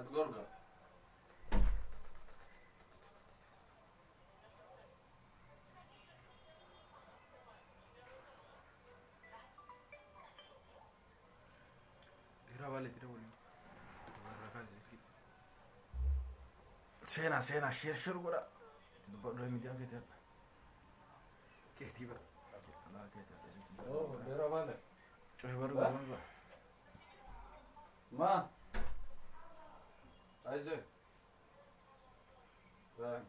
Gad gorga. Dhiira baale dhiira waliin. Warra kaasee. Seenaa seenaa share share godha. Dubbadhu miidiyaan keetii hadha. Keetii bara. Alaa keetii hadha. Oh, dheeraa baale. Cufi baruu godhan bara. Ma. Isaac. Right.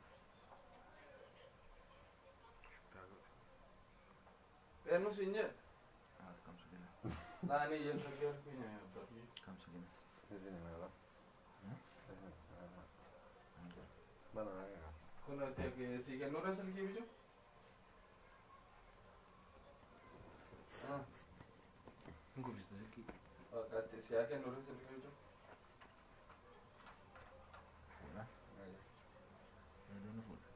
Eenyu siin jedhe? Haati kamsu kenna. Naani yeelta geerkunya yaabba. Kamsu kenna. Kun sii kennuudha silkii bicu? Hin gubbista silkii. Wakati siyaa kennuudha silkii bicu? Fuudha. Yaadonni fuudha.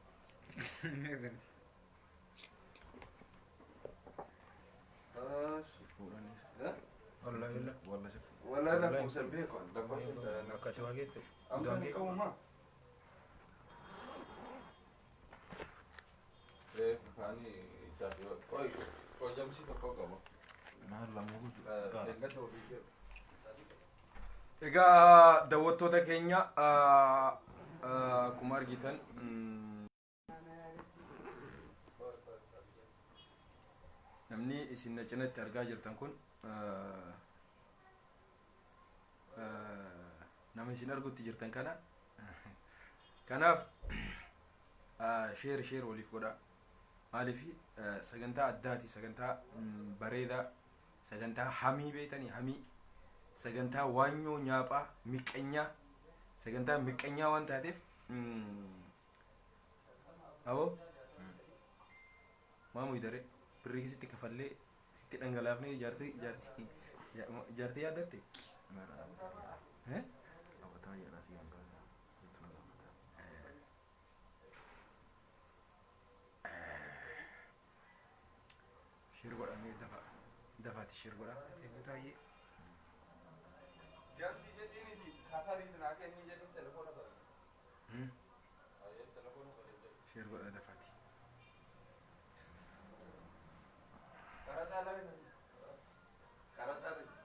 Fuudhanis. Wallahi la. Walla si fuudha. Wala lakkoofsa beeku lakkoofsa Akka ati waa geette. Amsa ni qabu ma? Kaani isaaf yoo qoy qoyyamsi tokko qaba. Maal lamuu guutuu. Eeggata ofii jedhu. Egaa daawwattoota keenya akkuma argitan namni isin na cinatti argaa jirtan kun nama isin argutti jirtan kana kanaaf share share waliif godha. Maaliif sagantaa addaati, sagantaa bareedaa, sagantaa hamii beetanii, hamii sagantaa waanyoo nyaaphaa miqanyaa, sagantaa miqanyaa waan taateef aboo maamu idare birrii sitti kafallee sitti dhangalaafnee jaartii jaartii jaartii yaadatte. Eh? Abataa jedha si hangaasa. Jechuun gaafata. Share godhamee dafa dafaati share godha. Jamsi jedhiin kafariit naa kenni jedhin telefoona bara. Telefoona bara jedhu. Share godha dafaati. Qaracaa lama. Qaracaa lama.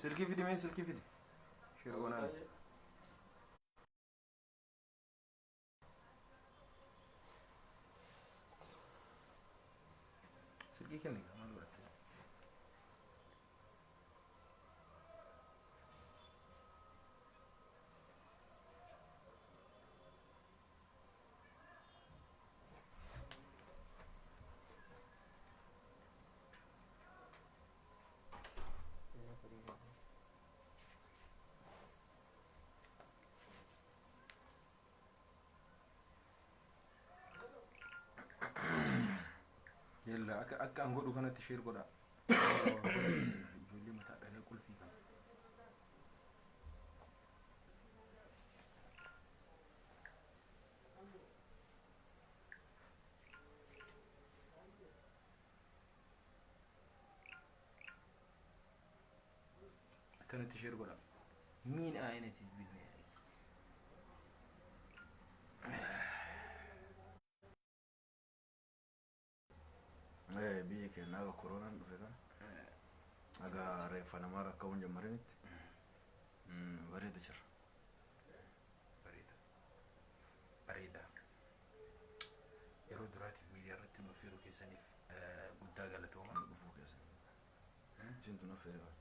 Silkii fidi mee, silkii fidi. Share goonaan. Silkii kenni maal godhatte? Yalla akka an godhu kanatti share godha. Ijoollee mataa dhagaa qulfii kana. Akkanatti share godha. Miin ayinati bilmee. Biyya keenya aga koronaan dhufe kana aga reeffa namaa rakka'uun jammarinitti bareeda jira. Bareeda. Bareeda. Yeroo duraatiif miidiyaa irratti nu affeeruu keessaniif guddaa galatooma. Nu dhufuu keessan. Isintu na affeere bara.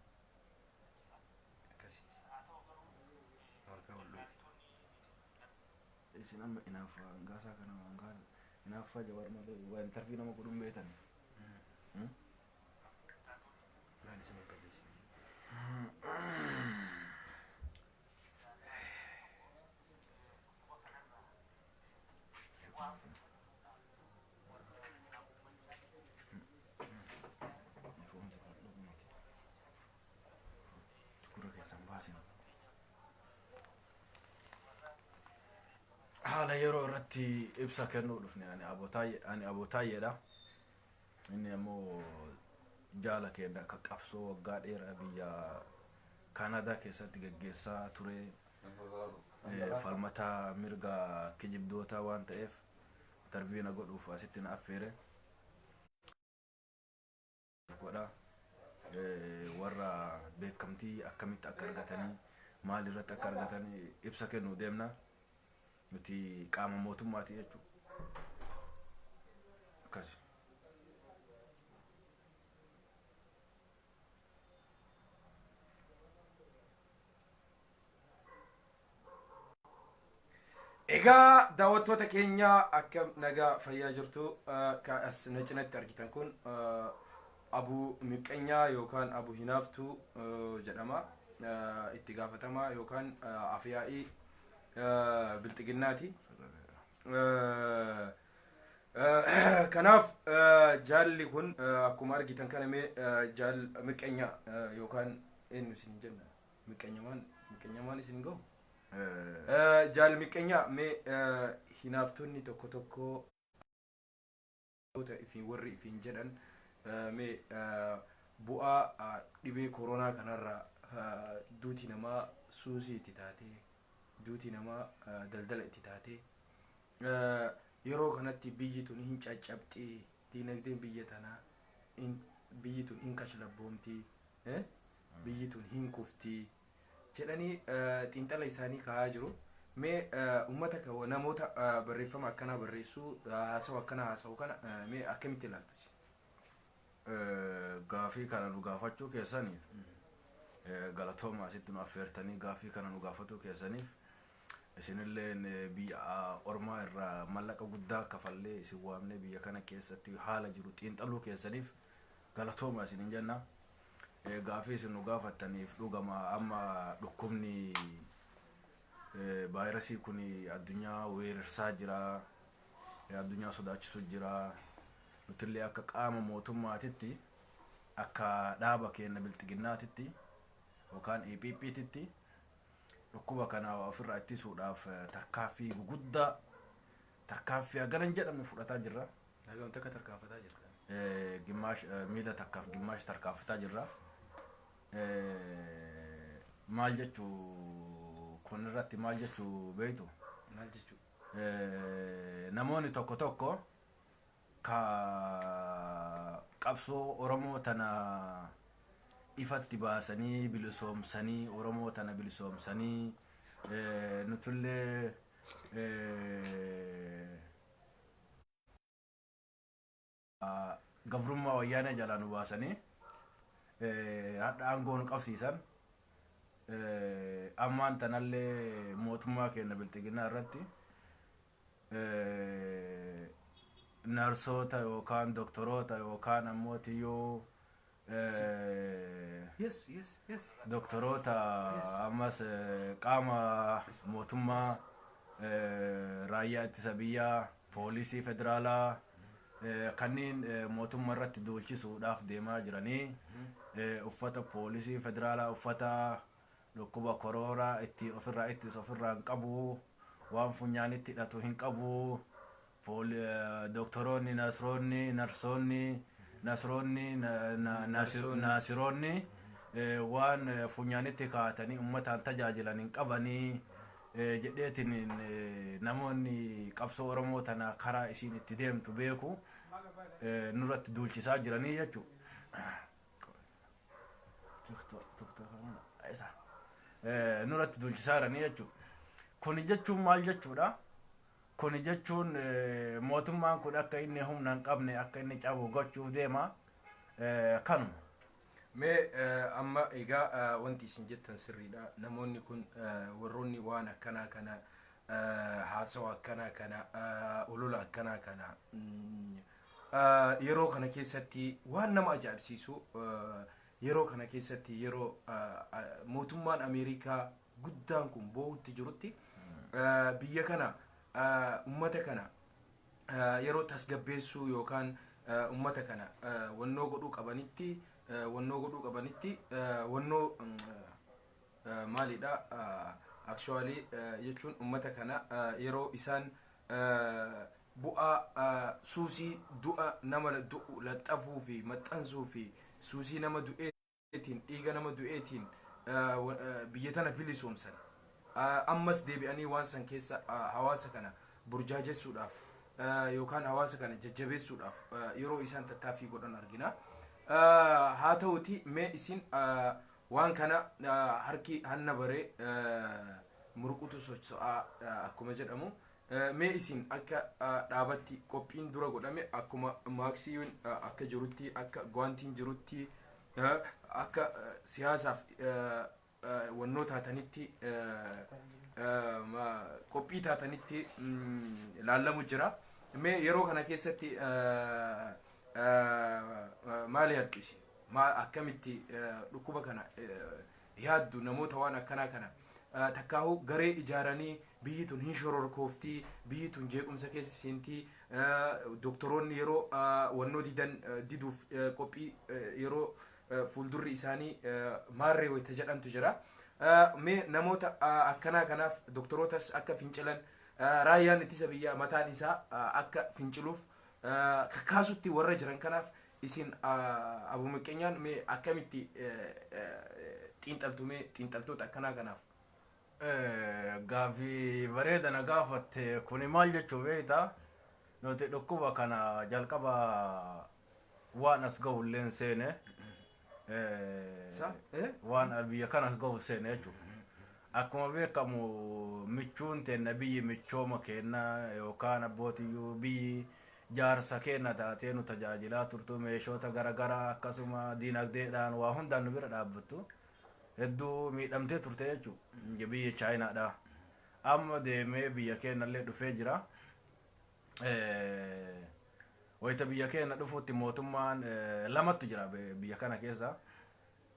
Akkasii. Harka wal dhoyti. Isin amma inaaffaa hangaasaa kana hangaa inaaffaa Jawaar malee waa interview nama godhuun beetan. Maal isin balleessi? Gurra keessan baasin. Haala yeroo irratti ibsa kennuu dhufne. Ani Abotaayyeedha. Inni ammoo jaala keenya akka qabsoo waggaa dheeraa biyya Kaanaadaa keessatti gaggeessaa ture, falmataa mirga kijibdootaa waan ta'eef interview na godhuuf asitti na affeere. Godha. Warra beekamtii akkamitti akka argatanii, maal irratti akka argatanii ibsa kennuu deemna. Nuti qaama mootummaati jechuudha. Akkasi. Egaa daawwattoota keenya, akkam, nagaa fayyaa jirtu? Ka as na cinatti argitan kun Abuu Miqqanyaa yookaan Abu Hinaaftuu jedhama. Itti gaafatamaa yookaan afyaa'ii Bilxiginnaati. Kanaaf jaalli kun akkuma argitan kana, mee jaal Miqqanyaa yookaan eenyu isin jenna? Miqqanyamaan, Miqqanyamaan isin hin gahu? Jaal Miqqanyaa, mee hinaaftonni tokko tokko ifiin warri ifiin jedhan mee bu'aa dhibee koronaa kanarraa duuti namaa suusii itti taatee, duuti namaa daldala itti taatee, yeroo kanatti biyyi tun hin caccabxii, diinagdeen biyya tanaa biyyi tun hin kashlabboomtii, biyyi tun hin kuftii jedhanii xiinxala isaanii kaa'aa jiru. Mee uummata, namoota barreeffama akkanaa barreessuu, haasawa akkanaa haasa'u kana mee akkamitti ilaaltu? Gaafii kana nu gaafachuu keessaniif galatooma. Asitti nu affeertanii gaafii kana nu gaafachuu keessaniif, isinilleen biyya ormaa irraa mallaqa guddaa kafallee isin waamnee biyya kana keessatti haala jiru xiinxaluu keessaniif galatooma isinin jenna. Gaafii isin nu gaafattaniif, dhugama amma dhukkubni vaayirasii kun addunyaa weerarsaa jira, addunyaa sodaachisu jira. Nutillee akka qaama mootummaatitti, akka dhaaba keenya Bilxiginnaatitti yookaan EPPtitti, dhukkuba kana ofirraa ittisuudhaaf tarkaaffii guguddaa, tarkaaffii hagana hin jedhamne fudhataa jirra. Hagam takka tarkaanfataa jirta? Gimmaash miila takkaaf gimmaash tarkaanfataa jirra. Maal jechuu, kun irratti maal jechuu beektu? Maal jechuu? Namoonni tokko tokko ka qabsoo Oromoo tana ifatti baasanii bilisoomsanii, Oromoo tana bilisoomsanii, nutullee gabrummaa Wayyaanee jalaa nu baasanii hadha aangoo nu qabsiisan, ammaan tanallee mootummaa keenya Bilxiginnaa irratti narsoota yookaan doktoroota yookaan ammoo tiyyuu doktoroota, ammas qaama mootummaa, raayyaa ittisa biyyaa, poolisii federaalaa, kanneen mootummaa irratti duulchisuudhaaf deemaa jiranii, uffata poolisii federaalaa, uffata dhukkuba koronaa ittiin ofirraa ittisu ofirraa hin qabu, waan funyaanitti hidhatu hin qabu, doktoroonni, nasroonni, narsoonni, nasroonni, naasiroonni waan funyaanitti kaa'atanii ummataan tajaajilan hin qabanii jedheetiin namoonni qabsoo Oromoo tana karaa isiin itti deemtu beeku nurratti duulchisaa jiranii jechuudha. Nurratti duulchisaa jiranii jechuudha. Kuni jechuun maal jechuudha? Kuni jechuun mootummaan kun akka inni humna hin qabne, akka inni cabu gochuuf deema. Kanuma. Mee amma egaa wanti isin jettan sirriidha. Namoonni kun, warroonni waan akkanaa kana, haasawa akkanaa kana, olola akkanaa kana, yeroo kana keessatti waan nama ajaa'ibsiisu, yeroo kana keessatti, yeroo mootummaan Ameerikaa guddaan kun boo'utti jirutti, biyya kana, ummata kana yeroo tasgabbeessuu yookaan ummata kana wannoo godhuu qabanitti, wannoo maalidha actually jechuun, ummata kana yeroo isaan bu'aa suusii du'a nama du'u laxxafuu fi maxxansuu fi suusii nama du'eetiin, dhiiga nama du'eetiin Biyya tana bilisoomsan ammas deebi'anii waan san keessa hawaasa kana burjaajessuudhaaf yookaan hawaasa kana jajjabeessuudhaaf yeroo isaan tattaaffii godhan argina. Haa ta'uti, mee isin waan kana harki hanna baree murqutu socho'aa akkuma jedhamu, mee isin akka dhaabatti qophiin dura godhame akkuma maaksiin akka jirutti, akka gwaantiin jirutti, akka siyaasaaf wannoo taatanitti, qophii taatanitti laallamu jira. Mee yeroo kana keessatti maali yaaddu isin? Akkamitti dhukkuba kana yaaddu? Namoota waan akkanaa kana takkaahuu garee ijaaranii biyyi tun hin shororkooftii, biyyi tun jeequmsa keessa seentii, doktoroonni yeroo wannoo didan diduuf qophii yeroo fuuldurri isaanii maarree wayita jedhantu jira. Mee namoota akkanaa kanaaf, doktorootas akka fincilan, raayyaan ittisa biyyaa mataan isaa akka finciluuf kakaasutti warra jiran kanaaf isin Abu Miqqeenyaan mee akkamitti xiinxaltu, mee xiinxaltoota akkanaa kanaaf? Gaaffii bareeda na gaafatte. Kuni maal jechuu beektaa? Nuti dhukkuba kana jalqaba waan as gahu illee hin seene. Sa? Eh? Waan biyya kana as gahu seene jechuudha. Akkuma beekamu michuun teenna, biyyi michooma keenna yookaan abbootiyyuu biyyi jaarsa keenna taatee nu tajaajilaa turtu, meeshoota garaagaraa akkasuma diinagdeedhaan waa hundaan nu bira dhaabbattu, hedduu miidhamtee turte jechuudha, biyya Chaayinaadha. Amma deemee biyya keenyallee dhufee jira. Wayita biyya keenya dhufuutti mootummaan lamatu jira biyya kana keessa.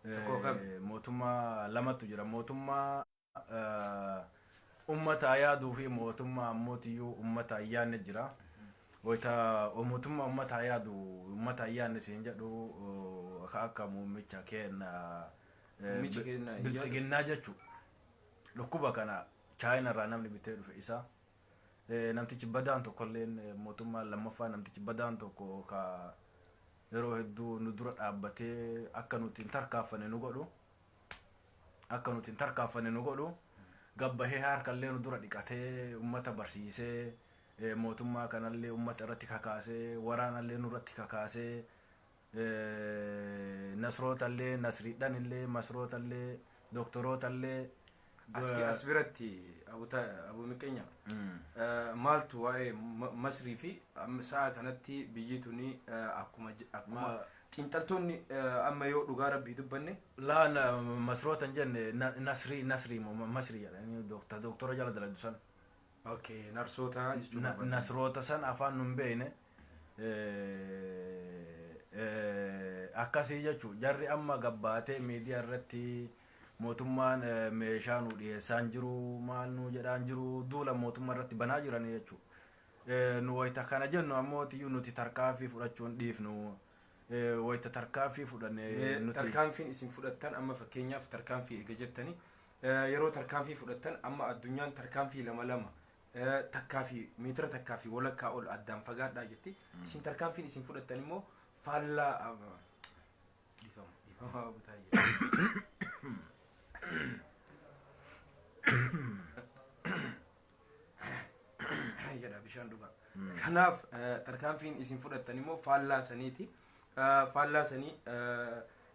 Tokko kam? Mootummaa lamatu jira. Mootummaa ummata yaaduu fi mootummaa ammootiyyuu ummata ayyaanne jira. Wayita mootummaa ummata yaadu, ummata ayyaanne siin jedhu, akka muummicha keenya Muummichi keenya yaadu. Bilxiginnaa jechuudha. Dhukkuba kana Chaayina irraa namni bitee dhufe isa. Namtichi badaan tokkolleen, mootummaan lammaffaa, namtichi badaan tokko ka yeroo hedduu nu dura dhaabbatee akka nuti hin tarkaanfanne nu godhu, akka nuti hin tarkaanfanne nu godhu, gabbahee harkallee nu dura dhiqatee ummata barsiisee, mootummaa kanallee ummata irratti kakaasee, waraanallee nurratti kakaasee, nasrootallee, nasriidhanillee, masrootallee, doktorootallee. As biratti Abu Miqqeenya, maaltu waa'ee Masrii fi amma sa'a kanatti biyyi tuni akkuma xiinxaltoonni amma yoo dhugaa rabbii dubbanne Laan masroota hin jenne, nasrii, nasrii moo masrii jedhanii doktora jala dalagdu san. Okay, narsoota jechuudha. Nasroota san afaan nun beekne akkasii jechuu. Jarri amma gabbaatee miidiyaa irratti mootummaan meeshaa nu dhiyeessaan jiru, maal nu jedhaan jiru, duula mootummaa irratti banaa jiranii jechuu. Nu wayita kana jennu ammoo tiyyuu nuti tarkaanfii fudhachuun dhiifnu. Wayita tarkaanfii fudhanne nuti Tarkaanfiin isin fudhattan amma fakkeenyaaf tarkaanfii eega jettanii, yeroo tarkaanfii fudhattan amma addunyaan tarkaanfii lama lama, takkaa fi meetira takkaa fi walakkaa ol addaan fagaadhaa jetti. Isin tarkaanfiin isin fudhattan immoo faallaa. Dhiifama, dhiifama, butaayye. Jedha bishaan dhugaa. Kanaaf tarkaanfiin isin fudhattan immoo faallaa saniiti. Faallaa sanii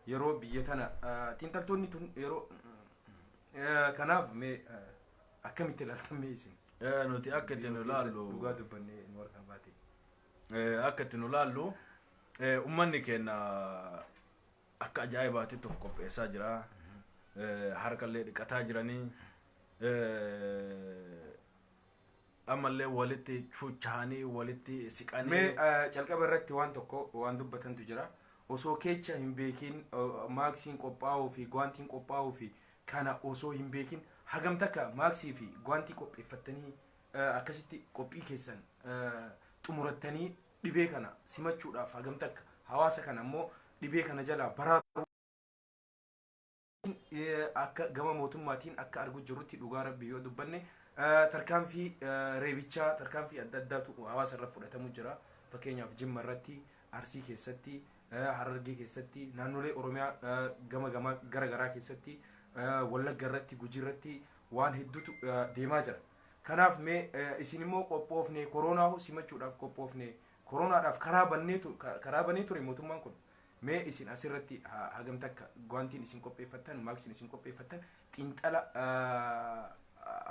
yeroo biyya tana xiinxaltoonni tun yeroo kanaaf mee akkamitti ilaaltan mee isin? Nuti akka itti nu laallu Dhugaa dubbannee nu harkaa baate. Akka itti nu laallu, ummanni keenya akka ajaa'ibaatitti of qopheessaa jira. Harkallee dhiqataa jiranii. Ammallee walitti chuchahanii walitti siqanii. Mee calqaba irratti waan tokko waan dubbatantu jira. Osoo kecha hin beekin, maaksiin qophaa'uu fi gwaantiin qophaa'uu fi kana osoo hin beekin, hagam takka maaksii fi gwaantii qopheeffattanii akkasitti qophii keessan xumurattanii dhibee kana simachuudhaaf, hagam takka hawaasa kana immoo dhibee kana jalaa baraaruu akka gama mootummaatiin akka argu jirrutti, dhugaa rabbii yoo dubbanne, tarkaanfii reebichaa, tarkaanfii adda addaatu hawaasa irra fudhatamu jira. Fakkeenyaaf Jimma irratti, Arsii keessatti, Harargee keessatti, naannolee Oromiyaa gama gama gara garaa keessatti Wallagga irratti, Gujii irratti waan hedduutu deemaa jira. Kanaaf mee isin immoo qophoofne, koronaa simachuudhaaf qophoofne, koronaadhaaf karaa banee ture mootummaan kun. Mee isin asirratti hagam takka guantiin isin qopheeffattan, maaksiin isin qopheeffattan, xiinxala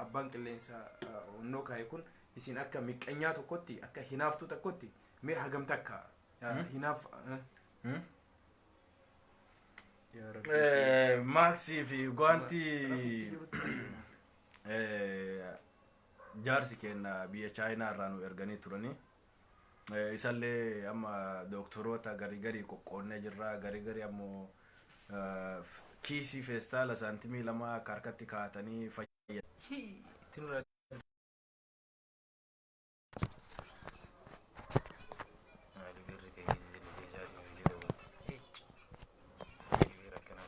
abbaan qilleensa onnoo kaa'e kun isin akka miqqanyaa tokkotti, akka hinaaftuu tokkotti mee hagam takka hinaaf? Yaa Rabbi. Maaksii fi guantii jaarsi keenya biyya Chaayinaa irraa nu erganii turanii. Isallee amma dooktoroota garii garii qoqqoonnee jirra. Garii garii ammoo kiisii feestaala saantimii 2 akka harkatti kaa'atanii Itti nurraa. Maali birri ta'e jedhu keessaa jedhu. Kabiira akkanaa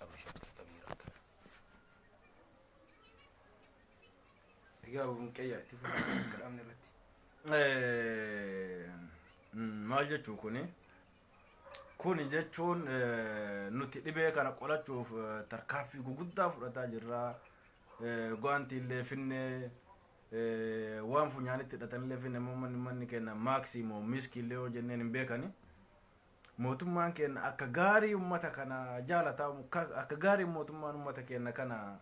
Abashaa kabiira akkana. Egaa Bunqeeyyaa, itti fufaa akka dhaabne irratti. Maal jechuu kuni? Kuni jechuun nuti dhibee kana qolachuuf tarkaaffii guguddaa fudhataa jirra. Guantii illee finnee, waan funyaanitti hidhatanillee finne. Immoo manni keenya maaksii moo miskii illee yoo jenneen hin beekani. Mootummaan keenya akka gaarii ummata kana jaalataa, akka gaarii mootummaan ummata keenya kana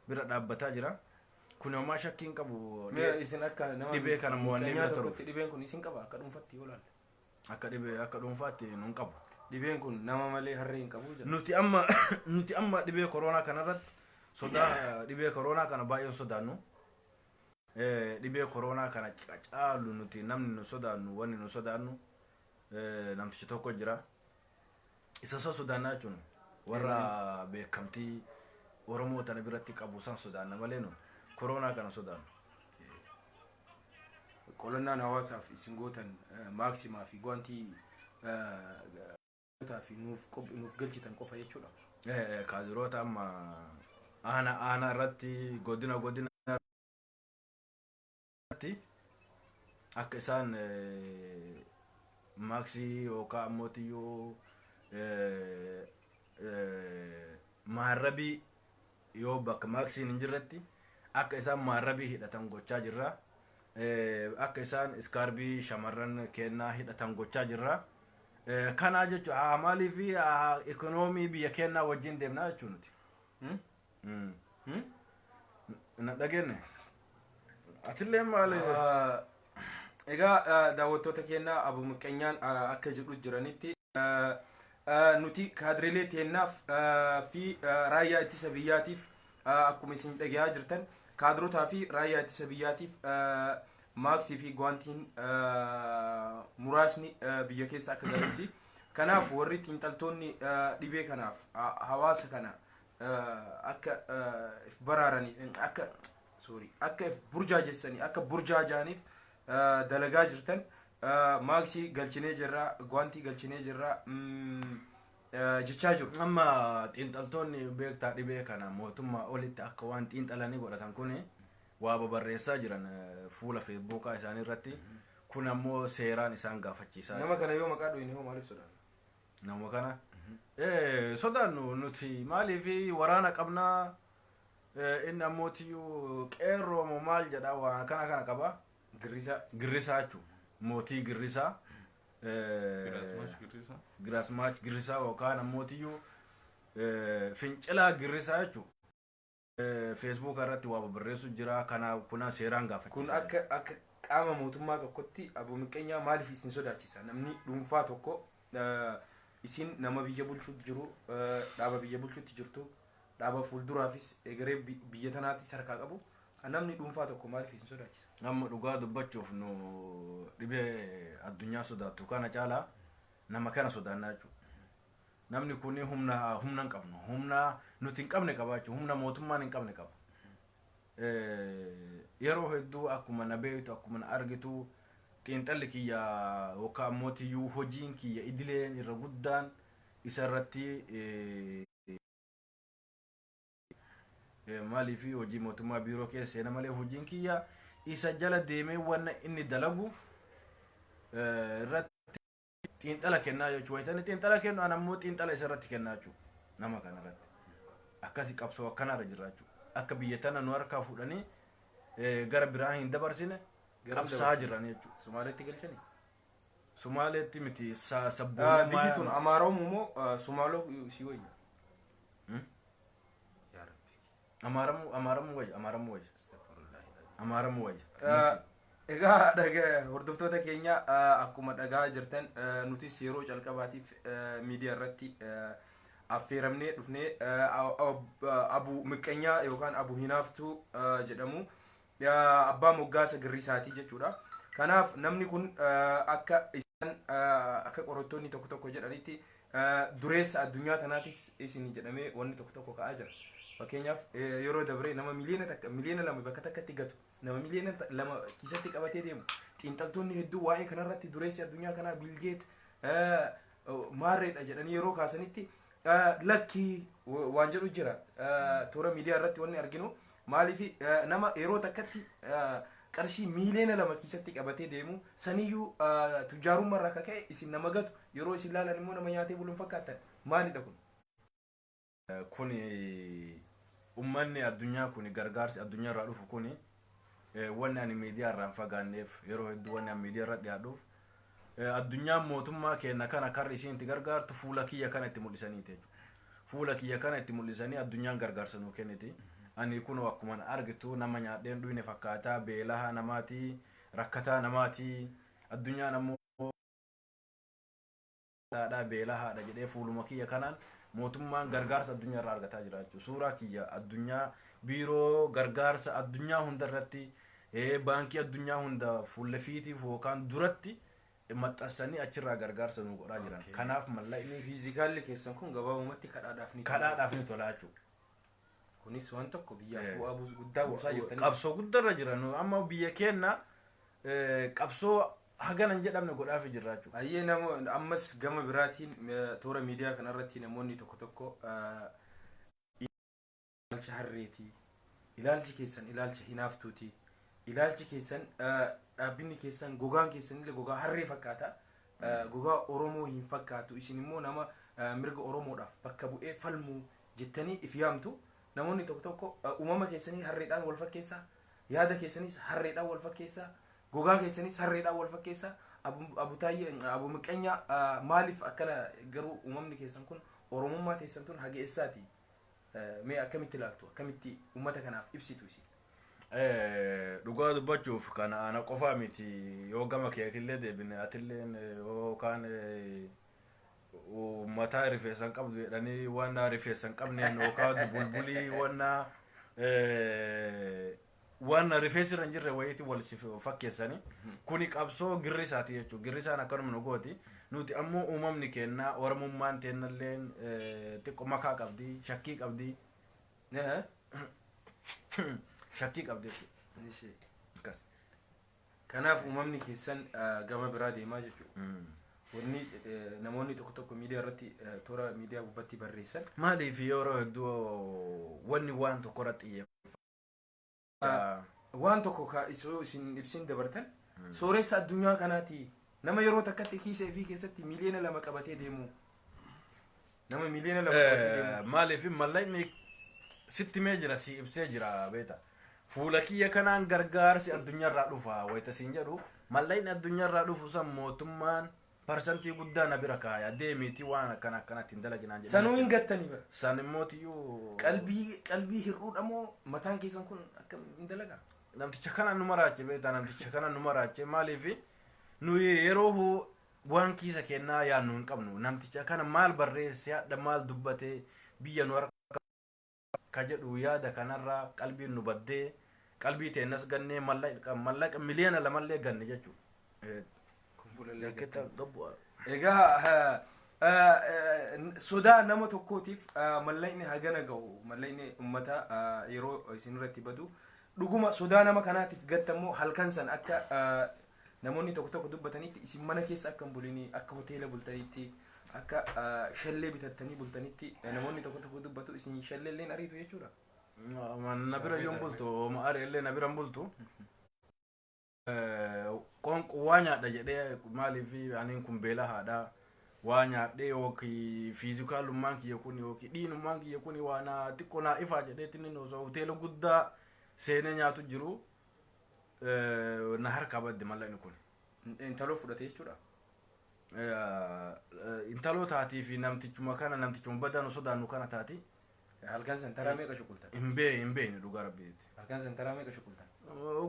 bira dhaabbataa jira. Kun homaa shakkii hin qabu. Mee isin akka nama Dhibee kana mo'annee miqqanyaa bira taruuf. tokkotti dhibeen kun isin qaba akka dhuunfatti yoo laalle? Akka dhibee akka dhuunfaatti nun qabu. Dhibeen kun nama malee harree hin qabu jedha. Nuti amma dhibee koronaa kanarratti sodaa, dhibee koronaa kana baay'een sodaannu. Dhibee koronaa kana caalu nuti namni nu sodaannu, wanni nu sodaannu namtichi tokko jira. Isa san sodaannaa jechuun warra beekamtii Oromoo tana biratti qabu san sodaanna malee nu koronaa kana sodaannu. Qolannaan hawaasaaf isin gootan maaksimaa fi guantii fi nuuf galchitan qofa jechuudha. Kaadiroota amma aana aana irratti, godina godina irratti akka isaan maaksii yookaan ammootiyyuu maarrabii, yoo bakka maaksiin hin jirretti akka isaan maarrabii hidhatan gochaa jirra. Akka isaan iskaarbii shamarran kennaa hidhatan gochaa jirra. Kanaa jechuun maaliif ikonoomii biyya kennaa wajjin deemnaa jechuu nuti. Na dhageenye. Atillee maali? Egaa daawwattoota keenya, Abu Muqqeenyaan akka jedhu jiranitti nuti kaadireelee teennaaf fi raayyaa ittisa biyyaatiif, akkuma isin dhagayaa jirtan, kaadirotaa fi raayyaa ittisa biyyaatiif maaksii fi guantiin muraasni biyya keessa akka galutti. Kanaaf warri xiinxaltoonni dhibee kanaaf hawaasa kana akka if baraaraniif, akka, sorry, akka if burjaajessanii, akka burjaajaaniif dalagaa jirtan, maaksii galchinee jirra, guantii galchinee jirra jechaa jiru. Amma xiinxaltoonni beektaa dhibee kana mootummaa olitti akka waan xiinxalanii godhatan kun waa babarreessaa jiran fuula Feesbuukaa isaanii irratti. Kun ammoo seeraan isaan gaafachiisaa. Nama kana yoo maqaa dhoyne hoo maaliif sodaanna? Nama kana sodaannu nuti maaliif? Waraana qabnaa, inni ammootiyyuu qeerroo moo maal jedha, waan kana kana qaba. Girrisaa. Girrisaa jechuun mootii girrisaa. Giraasmaash Girrisaa. Giraasmaach Girrisaa yookaan ammootiyyuu fincilaa Girrisaa jechuun Feesbuuk irratti waa barreessu jira. Kana kuna seeraan Kun gaafachiisa. akka qaama mootummaa tokkotti Abu Miqqeenyaa maaliif isin sodaachisa? Namni dhuunfaa tokko, isin nama biyya bulchuutti jiru, dhaaba biyya bulchuutti jirtu, dhaaba fuulduraafis egeree biyya tanaatti harkaa qabu, namni dhuunfaa tokko maaliif isin sodaachisa? Amma dhugaa dubbachuuf nu dhibee addunyaa sodaattu kana caalaa nama kana sodaannaa jechuudha. Namni kun humna hin qabnu, humna nuti hin qabne qabaachuu, humna mootummaan hin qabne qaba. Yeroo hedduu akkuma na beektu, akkuma na argitu, xiinxalli kiyya yookaan ammootiyyuu hojiin kiyya idileen irra guddaan isa irratti. Maaliif hojii mootummaa biiroo keessa seena malee hojiin kiyya isa jala deemee wanna inni dalagu irratti xiinxala kennaa jechuudha. Wayita inni xiinxala kennu an ammoo xiinxala isa irratti kennaa jechuudha nama kana irratti. Akkasi qabsoo akkanaarra jirra jechuudha. Akka biyya tana nu harkaa fuudhanii gara biraa hin dabarsine Garam qabsaa dabarsine? jiran jechuudha. Sumaaleetti galchanii? Sumaaleetti miti Biyyi sabboonummaa tun Amaaroomu moo Sumaaloo si wayya? Hmm? Yaa Rabbi. Amaaramu wayya, Amaaramu wayya. Astaghfirullahi. Amaaramu wayya. Egaa hordoftoota keenya, akkuma dhagaa jirtan nutis yeroo calqabaatiif miidiyaa irratti affeeramnee dhufnee Abu Miqqanyaa yookaan Abu Hinaaftuu jedhamu, abbaa moggaasa girrisaatii jechuudha. Kanaaf namni kun akka isaan akka qorattoonni tokko tokko jedhanitti dureessa addunyaa tanaatis isin jedhamee wanni tokko tokko ka'aa jira. Fakkeenyaaf yeroo dabree nama 1 miliyoona 2 miliyoona bakka takkatti gatu, nama 2 miliyoona kiisatti qabatee deemu, xiinxaltoonni hedduu waa'ee kanarratti dureessi addunyaa kanaa Bill Gates maarreedha jedhanii yeroo kaasanitti, lakkii waan jedhu jira. Toora miidiyaa irratti wanni arginu maaliif nama yeroo takkatti qarshii 2 miliyoona kiisatti qabatee deemu saniyyuu tujjaarummaa irraa akka ka'e isin nama gatu, yeroo isin laalan immoo nama nyaatee buluun fakkaattan, maalidha kun? Kun ummanni addunyaa kun, gargaarsi addunyaa irraa dhufu kun, wanni ani miidiyaa irraa hin fagaanneef, yeroo hedduu wanni ani miidiyaa irra dhiyaadhuuf, addunyaan mootummaa keenya kana karri isiin itti gargaartu fuula kiyya kana itti mul'isaniiti jechuudha. Fuula kiyya kana itti mul'isanii addunyaan gargaarsa nuu kenniti. Ani kunoo akkuma argitu nama nyaadheen dhuyne fakkaataa, beelahaa namaati, rakkataa namaati. Addunyaan ammoo haadha beelaa haadha jedhee fuuluma kiyya kanaan mootummaan gargaarsa addunyaa irraa argataa jira jechuudha. Suuraa kiyya addunyaa biiroo gargaarsa addunyaa hunda irratti, baankii addunyaa hunda fuullefiitiif yookaan duratti maxxansanii achirraa gargaarsa nu godhaa jiran. Kanaaf mallaqni Physicalli keessan kun gabaabumatti kadhaadhaaf ni tola. Kadhaadhaaf ni tola jechuudha. Kunis waan tokko biyyaaf bu'aa guddaa buusaa jirtanii. Qabsoo guddarra jira nu amma biyya keenya qabsoo hagana hin jedhamne godhaafi jirra jechuudha. Ayyee, nama ammas gama biraatiin toora miidiyaa kanarratti namoonni tokko tokko ilaalcha harreetii, ilaalchi keessan ilaalcha hinaaftuuti, ilaalchi keessan, dhaabbinni keessan, gogaan keessanillee gogaa harree fakkaata, gogaa Oromoo hin fakkaatu, isin immoo nama mirga Oromoodhaaf bakka bu'ee falmuu jettanii if yaamtu. Namoonni tokko tokko uumama keessanii harreedhaan wal fakkeessaa, yaada keessanis harreedhaan wal fakkeessaa, gogaa keessanis harreedhaan wal fakkeessaa. Abu Taayyee, Abu Miqqanyaa, maaliif akkana garuu uumamni keessan kun, Oromummaa teessan tun haga eessaati? Mee akkamitti ilaaltu, akkamitti uummata kanaaf ibsitu isin? Dhugaa dubbachuuf kana ana qofaa miti, yoo gama keetillee deebine atilleen yookaan mataa rifeensa hin qabdu jedhanii waan rifeensa hin qabneen yookaan bulbulii waan rifeensi irra hin jirre wayiitti wal si fakkeessanii, kuni qabsoo girrisaati jechuudha. Girrisaan akkanuma nu gooti. Nuti ammoo uumamni kennaa Oromummaan teennalleen xiqqoo makaa qabdi, shakkii qabdi. Shakkii qabdi jechuudha. Akkas. Kanaaf uumamni keessan gama biraa deemaa jechuudha. Wanni namoonni tokko tokko miidiyaa irratti, toora miidiyaa gubbaatti barreessan. Maaliif yeroo hedduu wanni waan tokko irratti xiyyeeffata. Waan tokko ka isoo isin ibsin dabartan, sooressa addunyaa kanaati. Nama yeroo takkatti kiisa ifii keessatti 2 miliyoona qabatee deemu. Nama 2 miliyoona qabatee deemu. Maaliif mallaqni sitti mee jira, si ibsee jira beeta. Fuula kiyya kanaan gargaarsi addunyaarraa dhufa wayita siin jedhu, mallaqni addunyaarraa dhufu san mootummaan parsantii guddaa na bira kaaya, deemiiti waan akkana akkanatti hin dalaginaan jedhee. Sanuu hin gattanii bara. San immootiyyuu Qalbii hir'uudha moo mataan keessan kun akkam hin dalagaa? Namticha kana nu maraache beektaa, namticha kana nu maraache. Maaliif nuyi yeroo waan kiisa kennaa yaadnu hin qabnu, namticha kana maal barreesse, hadha maal dubbate, biyya nu harka ka jedhu yaada kanarraa qalbiin nu baddee, qalbii teennas gannee, mallaqa 2 miliyoona ganne jechuudha. Egaa sodaa nama tokkootiif mallaqni hagana gahu, mallaqni ummata yeroo isin irratti badu, dhuguma sodaa nama kanaatiif gattammoo halkan san akka namoonni tokko tokko dubbatanitti isin mana keessa akka hin bulinii, akka hoteela bultanitti, akka shallee bitattanii bultanitti namoonni tokko tokko dubbatu, isin shalleelleen ariitu jechuudha. Na bira yoon bultu ma ari'ellee na bira hin bultu. Qoonqoo waa nyaadha jedhee, maaliif aniin kun beela haadha Waa nyaadhee yookiin fiizikaalummaan kiyya kun yookiin dhiinummaan kiyya kun waa naa xiqqoo naa ifaa jedheetiin osoo hoteela guddaa seenee nyaatu jiru na harkaa badde mallaqni kun. Intaloo fudhate jechuudha. Intaloo taatii fi namtichuma kana, namtichuma badaa nu sodaannu kana taati. Halkan san taraa meeqa shuqultan? Hin beekne, dhugaa rabbiiti. Halkan san taraa meeqa shuqultan?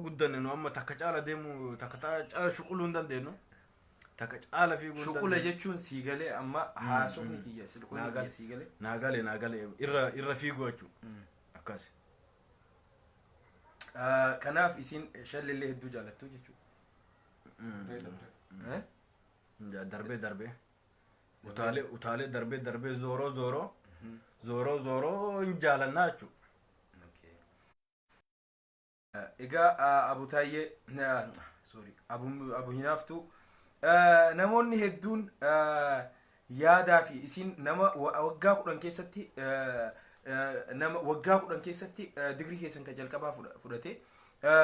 Guddanne nu amma takka caala deemu, takka caala shuquluu hin dandeenyu. Takka caala fiiguu hin Shuqula dandeenyu. jechuun siigalee amma haasofni kiyya silqoonni Naa kiyya gale. siigalee. Naa galee irra fiiguu jechuudha. Akkas. Kanaaf isin shallillee hedduu jaalattu jechuudha. Eh? Darbee darbee. Utaalee utaalee, darbee darbee, zooroo zooroo zooroo zooroo hin jaalannaa jechuudha. Okay. Egaa Abu Taayyee, sorry, Abu Hinaaftuu, namoonni hedduun yaadaa fi isin nama waggaa 10 keessatti, nama waggaa 10 keessatti digrii keessan kan jalqabaa fudhate,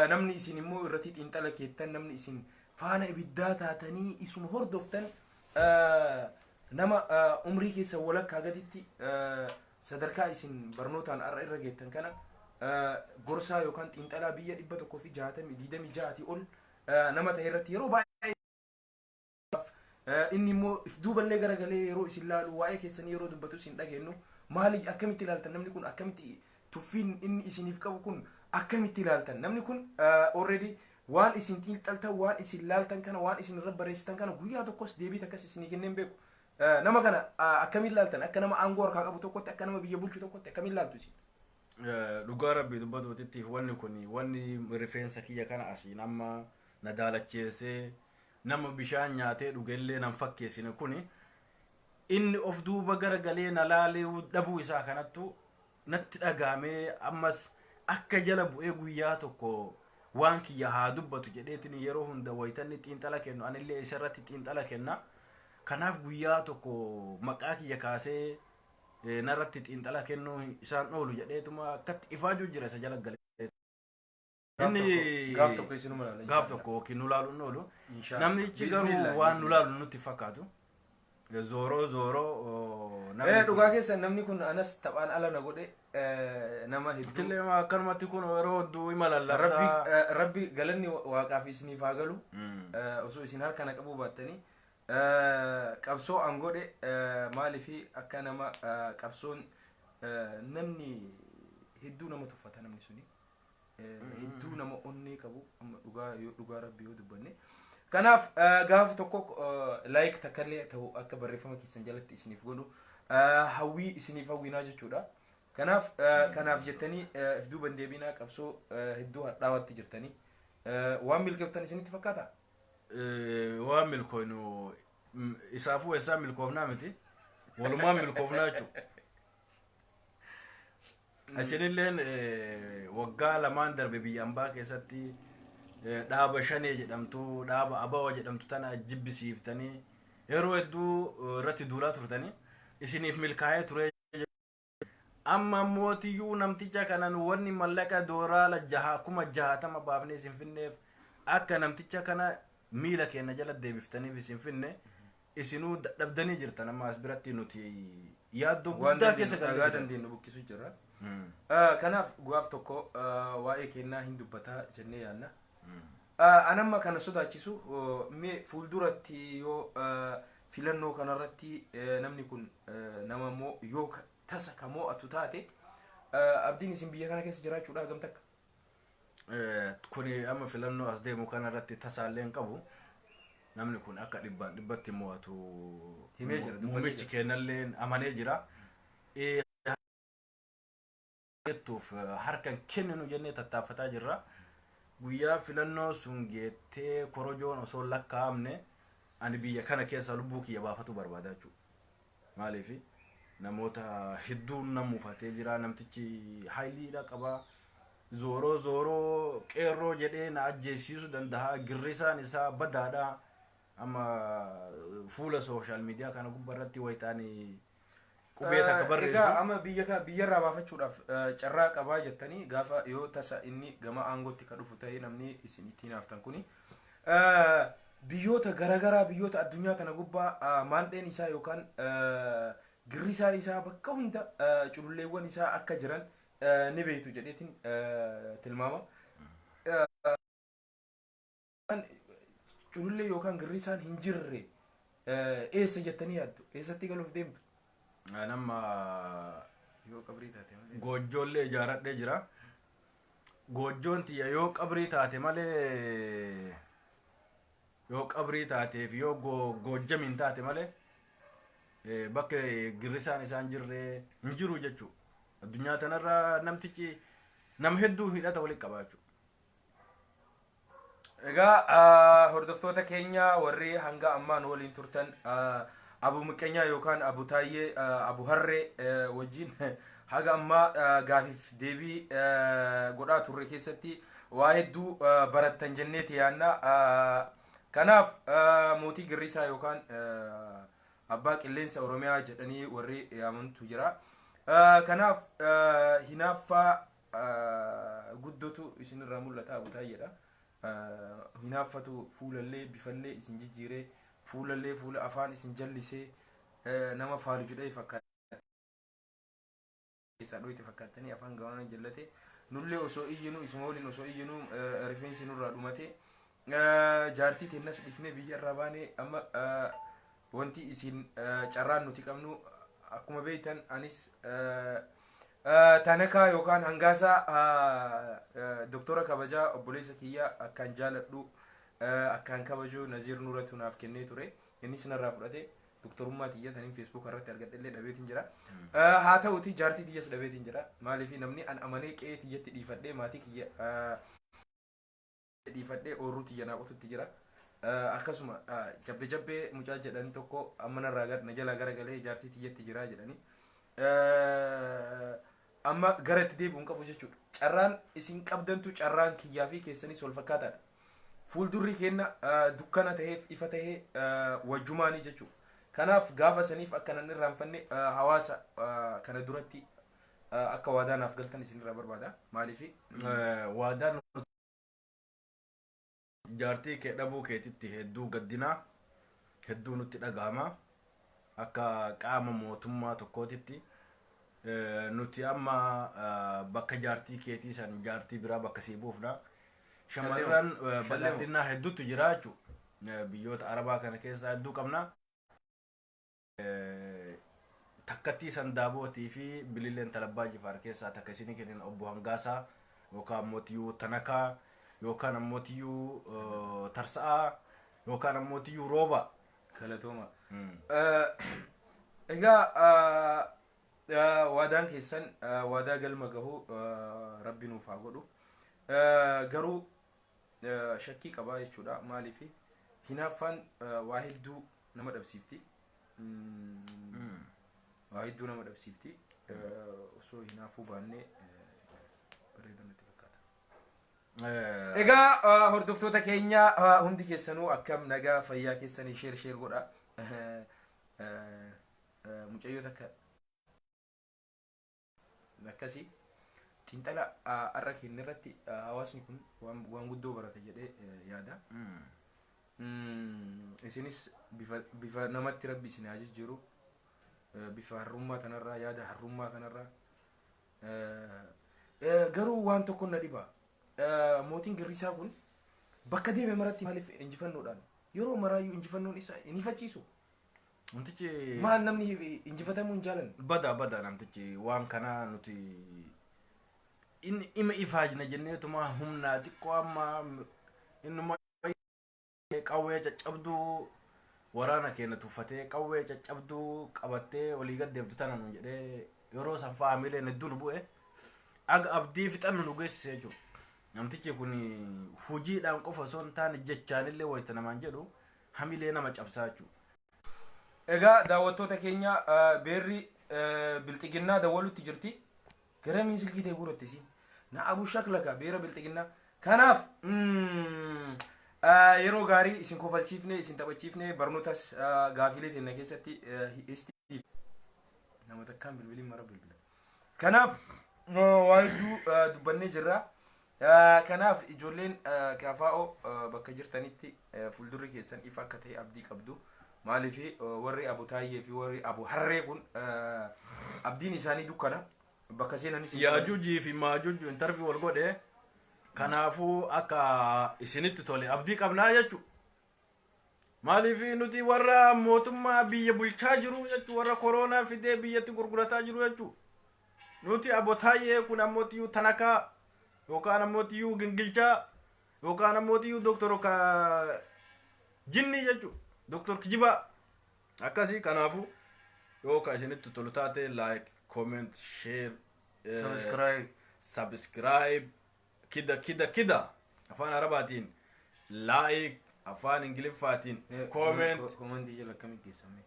namni isin immoo irratti xiinxala keettan, namni isin faana ibiddaa taatanii isuma hordoftan, nama umrii keessan walakkaa gaditti sadarkaa isin barnootaan har'a irra geettan kana gorsaa yookaan xiinxalaa biyya 126ti ol nama ta'e irratti yeroo baay'ee inni immoo if duuballee garagalee yeroo isin laalu, waa'ee keessanii yeroo dubbatu isin dhageenyu, maali, akkamitti ilaaltan? Namni kun akkamitti, tuffiin inni isiniif qabu kun akkamitti ilaaltan? Namni kun already waan isin xiinxaltan, waan isin laaltan kana, waan isin irra barreessitan kana guyyaa tokkos deebii takkas isinii kenneen beeku. Nama kana akkamiin laaltan? Akka nama aangoo harkaa qabu tokkotti, akka nama biyya bulchu tokkotti akkamiin laaltu isin? Dhugaa rabbii dubbatuutittiif, wanni kun, wanni rifeensa kiyya kana asiin amma na daalacheessee, nama bishaan nyaatee dhugellee nan fakkeessine kuni, inni of duuba garagalee na laalee dhabuu isaa kanattu natti dhagaamee, ammas akka jala bu'ee guyyaa tokko waan kiyya haa dubbatu jedheetiin yeroo hunda wayitanni xiinxala kennu anillee isarratti xiinxala kenna. Kanaaf guyyaa tokko maqaa kiyya kaasee narratti xiinxala kennuu isaan oolu jedheetuma akkatti ifaajuu jira isa jala galee. Inni Gaaf tokko isinuma laala. Gaaf tokko yookiin nu laaluun oolu. Inshallah. Namnichi garuu Bismillah, waan nu bismillah. laalu nutti fakkaatu. Zooroo zooroo namni kun- Dhugaa keessa namni kun anas taphaan ala na godhe, nama hedduu. Itillee akkanumatti kun yeroo hedduu ima Rabbi lallabtaa. Rabbi galanni waaqaaf isiniif haa galu. Osoo isin harka na qabuu baattanii, qabsoo an godhe maaliifi akka nama qabsoon namni hedduu nama tuffata, namni suni. Hedduu nama onnee qabu amma dhugaa yoo dhugaa rabbi yoo dubbanne. Kanaaf gaafa tokko like takkallee ta'u akka barreeffama keessan jalatti isiniif godhu hawwii isiniif hawwinaa jechuudha. Kanaaf jettanii if duuban deebinaa, qabsoo hedduu hadhaawatti jirtanii waan milkeeftan isinitti fakkaata? Waan milkoofnu isaafuu eessaa milkoofnaa miti, walumaan milkoofnaa jechuudha. Isinilleen waggaa 2n darbe biyya ambaa keessatti dhaaba shanee jedhamtu, dhaaba abawa jedhamtu tana jibbisiiftanii yeroo hedduu irratti duulaa turtanii isiniif milkaa'ee ture. Amma mootiyyuu namticha kanan wanni mallaqa dooraala 60,000 baafnee isin finneef akka namticha kana miila keenya jala deebiftaniif isin finne. Isinuu dadhabdanii jirtan. Amma as biratti nuti yaaddoo Waan guddaa keessa dandeenyu dhagaa gallee jirra. dandeenyu buqqisuu jirra. Kanaaf gaaf tokko waa'ee kennaa hin dubbataa jennee yaadna. Anamma kana sodaachisu, mee fuulduratti yoo filannoo kanarratti namni kun nama immoo yoo tasa ka mo'atu taate, abdiin isin biyya kana keessa jiraachuudha hagam takka? Kuni amma filannoo as deemu kanarratti tasaallee hin qabu. Namni kun akka dhibbaan dhibbatti mo'atu Himee jira, dubbatee muummichi jira. kennallee amanee jira. Jettuuf harka hin kenninu jennee tattaaffataa jirra. Guyyaa filannoo sun geettee korojoon osoo hin lakkaa'amne ani biyya kana keessa lubbuu kiyya baafatu barbaada jechuudha. Maaliif namoota hedduun na mufatee jira, namtichi haayiliidha qaba. Zooroo zooroo qeerroo jedhee na ajjeesiisuu danda'a. Girrisaan isaa badaadha. Amma fuula social media kana gubbaarratti wayitaanii qubee takka barreessu. Egaa amma biyya kana biyyarraa baafachuudhaaf carraa qabaa jettanii, gaafa yoo tasa inni gama aangootti ka dhufu ta'e, namni isin ittiin haftan kuni. Biyyoota garaagaraa, biyyoota addunyaa tana gubbaa maandheen isaa yookaan girrisaan isaa bakka hunda cululleewwan isaa akka jiran ni beektu jedheetiin tilmaama. Culullee yookaan girrisaan hin jirre eessa jettanii yaaddu? Eessatti galuuf deemtu? Nama Yoo qabrii taate malee. Goojjoollee ijaaradhee jira. Goojjoon tiyya yoo qabrii taate malee, yoo qabrii taateef yoo goojjamiin taate malee, bakka girrisaan isaan jirre hin jiru jechuudha. Addunyaa tanarra namtichi nama hedduu hidhata walitti qaba jechuudha. Egaa hordoftoota keenya warri hanga ammaa nu waliin turtan, Abu Miqqeenyaa yookaan Abu Taayyee, Abu Harree wajjin haga ammaa gaafiif deebii godhaa turre keessatti waa hedduu barattan jenneeti yaanna. Kanaaf mootii girrisaa yookaan abbaa qilleensa Oromiyaa jedhanii warri yaamantu jira. Kanaaf hinaaffaa guddotu isinirraa mul'ata, Abu Taayyeedha. Hinaaffatu fuulallee bifallee isin jijjiiree, fuulallee fuula afaan isin jallisee, nama faalu jedhee fakkaata. Keessaa dhoyte fakkaattanii afaan gabaana jallate. Nullee osoo iyyinu, isuma waliin osoo iyyinu rifeensi nurraa dhumate. Jaartii teennas dhiifnee biyya irraa baane. Amma wanti isin carraan nuti qabnu, akkuma beektan, anis Tanakaa yookaan Hangaasaa, doktora kabajaa obboleessa kiyya akkaan jaaladhu, akkaan kabaju, Naziir Nuuratu naaf kennee ture. Innis narraa fudhate. Doktorummaa tiyya taniin Facebook irratti argadhe dhabeetiin jira. Haa ta'uti jaartii tiyyas dhabeetiin jira. Maaliif namni an amanee qe'ee tiyyatti dhiifadhee, maatii kiyya dhiifadhee, oorruu tiyya naa qotutti jira. Akkasuma jabbe jabbee mucaa jedhan tokko amma narraa na jalaa garagalee jaartii tiyyatti jira jedhani. Amma gara itti deebi'uun qabu jechuudha. Carraan isin qabdantu carraan kiyyaa fi keessanis wal fakkaataadha. Fuuldurri keenya dukkana ta'eef ifa tahee wajjumaanii jechuudha. Kanaaf gaafa saniif akka nan irraanfanne hawaasa kana duratti akka waadaa naaf galtan isinirraa barbaada. Maaliif? Waadaan jaartii kee dhabuu keetitti hedduu gaddinaa, hedduu nutti dhagahama. Akka qaama mootummaa tokkootitti nuti amma bakka jaartii keetii san jaartii biraa bakka sii buufna. Shamarran badhaadhinaa hedduutu jira jechuudha. Biyyoota Arabaa kana keessaa hedduu qabna. Takkattii Sandaabootii fi Bililleen Talabbaa Jifaar keessaa takka isinii kennin, obbo Hangaasaa yookaan ammoo Tanakaa yookaan ammoo Tarsa'aa yookaan ammoo Rooba. Galatooma. Egaa waadaan keessan waadaa galma gahu rabbi nuuf haa godhu. Garuu shakkii qabaa jechuudha. Maaliif? Hinaaffaan waa hedduu nama dhabsiifti. Waa hedduu nama dhabsiifti. Osoo hinaafuu baannee bareeda natti fakkaata. Egaa hordoftoota keenya hundi keessanuu akkam, nagaa fayyaa keessanii? Share share godha. Mucayyoo takka akkasii xiinxala har'a keenya irratti hawaasni kun waan guddoo barata jedhee yaada. Isinis bifa namatti rabbi isin haa jijjiiru. Bifa harrummaa tanarraa, yaada harrummaa kanarraa. Garuu waan tokko na dhiba. Mootiin girrisaa kun bakka deeme maratti maaliif injifannoodhaan yeroo maraayyuu injifannoon isaa hin ifachiisu? Namtichi Maal, namni injifatamuu hin jaalanne? Bada bada, namtichi waan kana nuti inni ima ifaajna jenneetuma humna xiqqoo amma innuma qawwee caccabduu waraana keenya tuffatee, qawwee caccabduu qabattee olii gad deemtu tana nu jedhee, yeroo san fa'aa miileen hedduu nu bu'e, aga abdii fixannu nu geessise jechuudha. Namtichi kun hojiidhaan qofa osoo hin taane jechaanillee wayita namaan jedhu hamilee nama cabsaa jechuudha. Egaa daawwattoota keenya, beerri bilxiginnaa dawwalutti jirti. Garamiin silkii ta'e guuratte isiin. Na abu shaklaka beera bilxiginnaa. Kanaaf yeroo gaarii isin kofalchiifne, isin taphachiifne, barnootas gaafiilee teenya keessatti histi nama takkaan bilbiliin mara bilbila. Kanaaf waa hedduu dubbannee jirra. Kanaaf ijoolleen KFO bakka jirtanitti fuuldurri keessan ifa akka ta'e abdii qabdu. Maaliif warri Abu Taayyee fi warri Abu Harree kun abdiin isaanii dukkana. Bakka seenanis hin qaban. Yaajuujii fi Maajuuju interview wal godhe. Kanaafuu akka isinitti tole abdii qabnaa jechuudha. Maaliif nuti warra mootummaa biyya bulchaa jiru jechuudha, warra koronaa fidee biyyatti gurgurataa jiru jechuudha. Nuti Abotaayyee kun ammootiyyuu Tanakaa yookaan ammootiyyuu Gingilchaa yookaan ammootiyyuu Dooktor Jinni jechuudha. Dooktor Kijibaa akkasii. Kanaafuu yoo ka isinitti tolu taate, like, comment, share, Subscribe. Subscribe, kida kida kida, afaan Arabaatiin like, afaan Ingiliffaatiin comment. Commentii jala akkamitti geessame?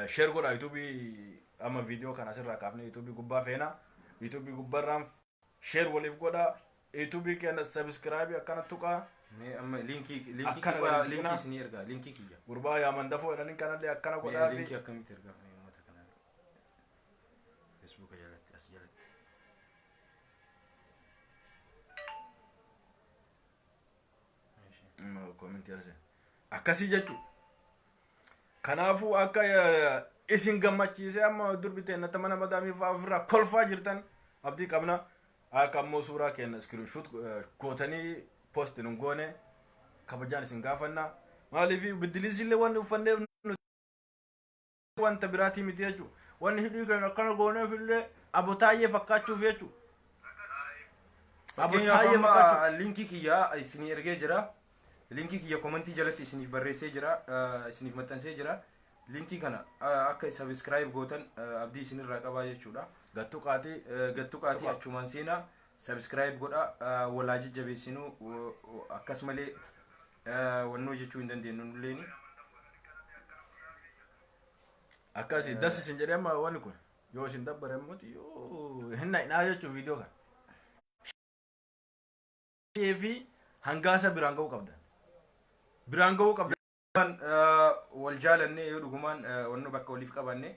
Share godha. YouTubeii amma viidiyoo kana asirraa kaafne YouTubeii gubbaa feena. YouTubeii gubbaarraan share waliif godha. YouTubeii keenya subscribe akkana tuqaa. Mee amma linkii Akkana kiyya waliin linkii tuqnaa. Isinii ergaa linkii kiyya. Gurbaa yaaman dafoo jedhanii kanallee akkana Mee godhaa. linkii akkamitti ergaa mee uummata kanaa? Facebooka jalatti, as jalatti. Commentii arse akkasii jechuu. Kanaafuu akka isin gammachiisee amma durbi teennata mana madaamii fa'aa ofirraa kolfaa jirtan abdii qabna. Akka ammoo suuraa keenya screenshot gootanii post nun goone kabajaan isin gaafanna. Maaliif biddiliisillee wanni uffanneef nuti wanta biraatii miti jechuu. Wanni hidhii keenya akkana gooneef illee Abotaayyee fakkaachuuf jechuu. Fakkeenyaaf Abotaayyee fakkaachuu. Amma linkii kiyya isinii ergee jira. Linkii kiyya commentii jalatti isiniif barreessee jira. Isiniif maxxansee jira. Linkii kana akka subscribe gootan abdii isinirraa qabaa jechuudha. Gattuu qaatii. Gattuqaatii achumaan seenaa, subscribe godha, walaa jajjabeessinuu. Akkasumallee wannoo jechuu hin dandeenyu nulleeni. Akkasii das isin jedhee amma wanni kun yoo isin dabbare immoo yoo hin naqnaa jechuun viidiyoo kana. Fi hangaasa biraan ga'uu qabdan. Biraan ga'uu qabdan. Wal jaalanne, yoo dhugumaan wannoo bakka waliif qabanne,